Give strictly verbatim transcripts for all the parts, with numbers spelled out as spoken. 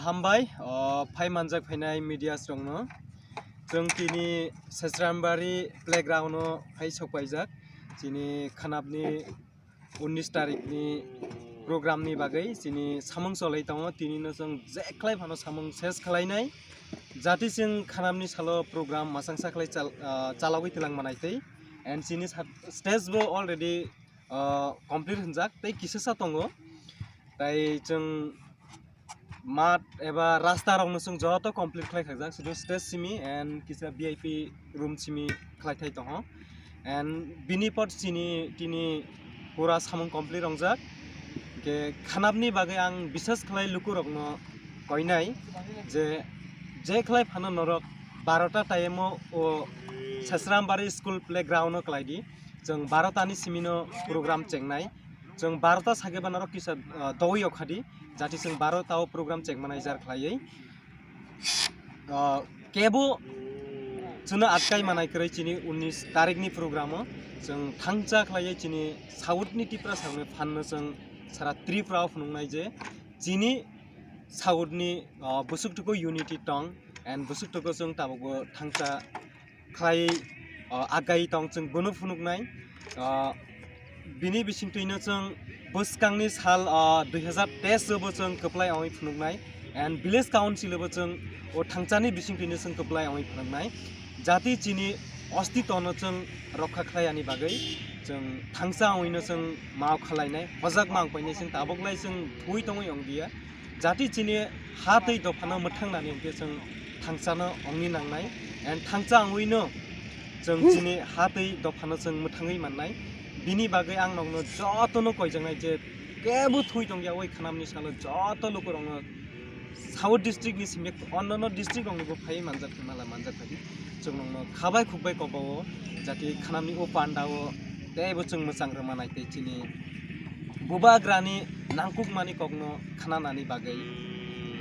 Hambai, o, phai manjak phainai medias rokno. Chwng tini Sesrambari playground o phai sokpaijak. Chini khanapni unnish tarikni program ni bagwi chini samung cholai tongo. Tini no chwng je khlai phano samung ses khlainai. Jati chwng khanapni salo program masangsa khlai chal-, ah, chalogwi tilang manai tei. And chini sa-, stage bo already, ah, complete hwnjak tei kisasa tongo. Tai chwng mat eba rasta rokno chwng joto complete khlai khajak, sudu stage simi and kisa V I P room simi khlai thai tongo. And bini pot chini tini pura samung complete rongjak. Ke khanapni bagwi ang bisas khlai lukurokno koinai je, je khlai phano norok barota time o o Sesrambari school playground o khlai di. Chwng barota ni simi no program chengnai. Chwng barota sage ba norok kisa, ah, dogwi okhadi. Jati chwng barota o program chengmanai jar khlaiwi. Ah, kebo chwngno atkai manai kwrwi chini unnish tarikni program o chwng thangcha khlaiwi chini South ni Tiprasa rokni phan no chwng sara Tripura o phunuknai je chini South ni, ah, busuk tuku unity tong and busuk tuku chwng tabukbo thangcha khlai, ah, agai tong chwng bono phunuknai. Ah, bini bisingtwino chwng bwskangni sal, ah, dui hazar teis o bo chwng kwplai ongwi phunuknai. And village council o bo chwng o thangchani bisingtwino chwng kwplai ongwi phunuknai. Jati chini ostitono chwng rokha khlai ani bagwi chwng thangcha ongwino chwng mao khalainai. Hojak mang painai chwng tabuk lai chwng thwi tongwi ongdia. Jati chini ha tei dophano mwthang nani hwnkhe chwng thangchano ongni nangnai. And thangcha ongwino chwng chini ha tei dophano chwng mwthangwi mannai. Bini bagwi ang nokno jotono koijaknai je kebo thwi tongya oi khanamni salo joto lukurokno South district ni simi onnono district rokni bo phaiwi manjak mala manjak phai. Chwng nokno khabai khukbai kobao jati khanamni o panda o teibo chwng mwchang rwmanai tei chini bubagrani nangkukmani kokno khananani bagwi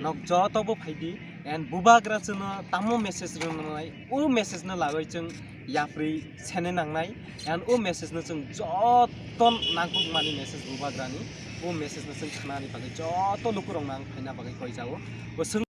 nok joto bo phaidi. And bubagra chwngno tamo message rwnai, o message no lagwi chwng yapri sene nangnai. And o message no chwng joto nangkukmani message bubagrani, o message no chwng khanani bagwi joto lukurokno ang phaina bagwi koijao. Bo chwng